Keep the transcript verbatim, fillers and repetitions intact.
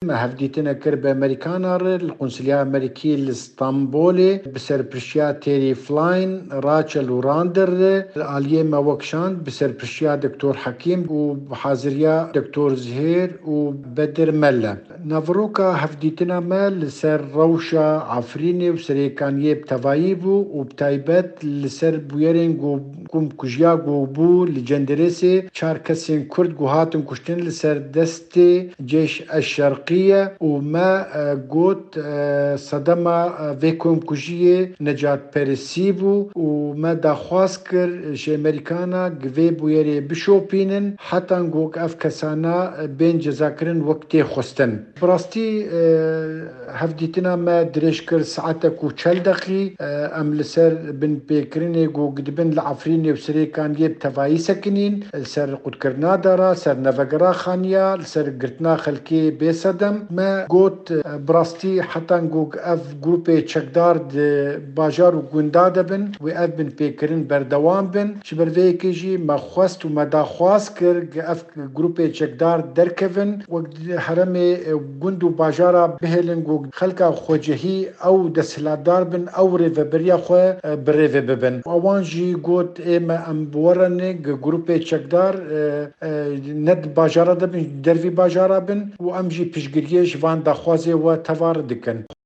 Me hevdîtine kir bi Amerîkana re li Qunsulya Amerîkî li Stenbolê bi serpirşiya Terry Flynn, Rachel û Randall re, li aliyê me wek şand bi serpirşiya Doktor Hekîm û bi haziriya Doktor Zihêr û Bedir Melle. Naveroka hevdîtina me li ser rewşa Efrînê û serêkaniyê bi tevayî bû û bi taybet li ser bûyerên ku komkujiya ku bû li Cendirêsê çar kesên Kurd ku hatin kuştin li ser destê Ceyş Eşşerqî ye û me, e, got, e, sedema, e, vê komkujiyê necatperestî bû û me daxwaz kir ji Amerîkana gi vê bûyerê bişopînin, hetan ku ev kesana, e, bên cezakirin wek tê xwestin. Bi rastî, e, hevdîtina me dirêj kir saetek û çel deqî. E, em li ser binpêkirinê ku dibin li Efrînê û Sirêkaniyê bi tevayî sekinîn, li ser qutkirina dara, ser nevegera xaniya, li ser girtina xelkê bê sedem. Me got, e, bi rastî hetan ku ev grûpê çekdar di bajar û gunda de bin, wê ev binpêkirin berdewam bin. Ji ber vê yekê jî me xwest û me daxwaz kir ku ev grûpê çekdar derkevin, wek heremê, e, gund û bajara bihêlin ku xelka xwecihî ew desthilatdar bin, ew rêveberiya xwe, e, bi rêve bibin. Û ewan jî got, ê me em bi we re ne, ku grûpê çekdar, e, e, ne di bajara de bin, dervî bajara bin û em jî piştgiriyê ji van daxwazê we teva re dikin.